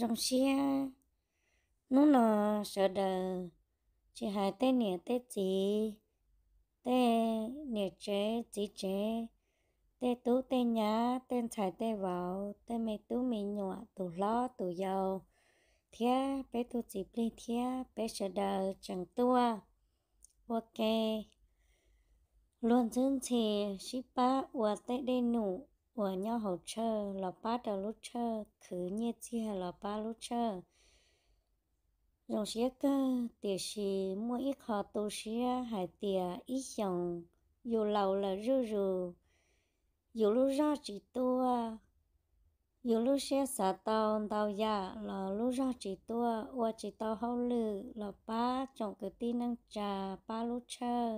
Zoo siab hnub no sawv daws, tsis hais tej niam tej txiv, tej niam tsev txiv tsev, tej tub tej nyab, tej ntxhais tej vauv, tej me tub me nyuam, tus hlob tus yau, thiab peb tug txiv plig thiab peb sawv daws tseem tuaj ua ke luag ntxhwb ntxhi, sib pab ua tej dej num uas nyob hauv tshawj los pab rau lub tshawj, khwv nyiaj txiag los pab lub tshawj. Zoo siab kawg, tiam sis muaj ib qho tu siab hais tias ib xyoos yus laus lawm zuj zus, yus lub zog tsis tuaj, yus lub siab xav tau ntau yam los lub zog tsis tuaj, ua tsis tau hauj lwm los pab tsoom kwv tij neej tsa, pab lub tshawj.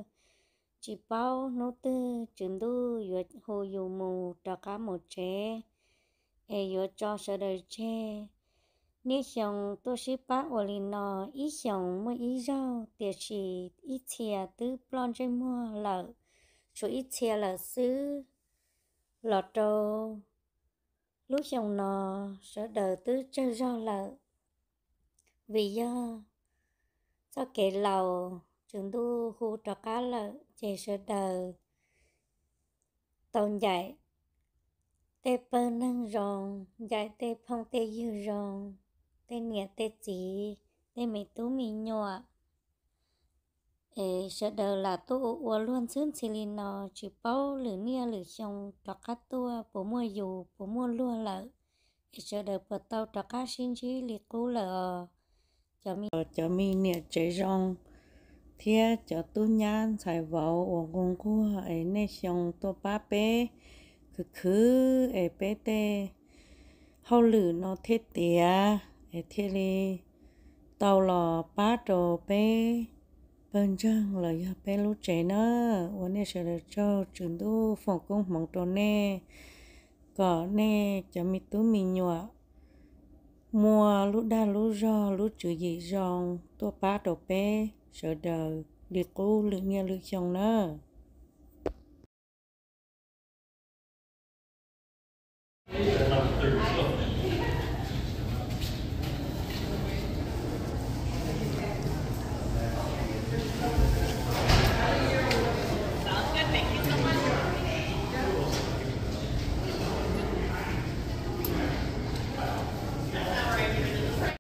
Tsis paub hnub twg Tswv Ntuj yuav hu yus mus rov qab mus tsev, es yuav tso sawv daws tseg. Niaj xyoo tuaj sib pab ua li no, ib xyoos muaj ib zaug, tiam sis ib txhia twb ploj ntsej muag lawm, tshuav ib txhia lawm xwb. Los rau lub xyoo no, sawv daws twb tsawg zog lawm, vim yog txoj kev laus, Tswv Ntuj hu rov qab lawm, ces sawv daws tau ncaim tej pawg neeg zoo, ncaim tej phooj tej ywg zoo, tej niam tej txiv, tej me tub me nyuam, es sawv daws lam tuaj ua ua luag ntxhwb ntxhi li no, tsis paub lwm niaj lwm xyoo rov qab tuaj puas muaj yus puas muaj luag lawm, es sawv daws puas tau rov qab sib ntsib li qub lawm os. Cov me niam tsev zoo thiab cov tub nyab ntxhais vauv uas nquag nquag, es niaj xyoo tuaj pab peb khwv khwv es peb tej hauj lwm no thiaj tiav, es thiaj li tau los pab rau peb pawg ntseeg los yog peb lub tsev na. Ua nej sawv daws tsaug, Tswv Ntuj foom koob hmoov rau nej, kom nej cov me tub me nyuam muaj lub dag lub zog lub tswv yim zoo tuaj pab rau peb sawv daws li qub lwm niaj lwm xyoo na.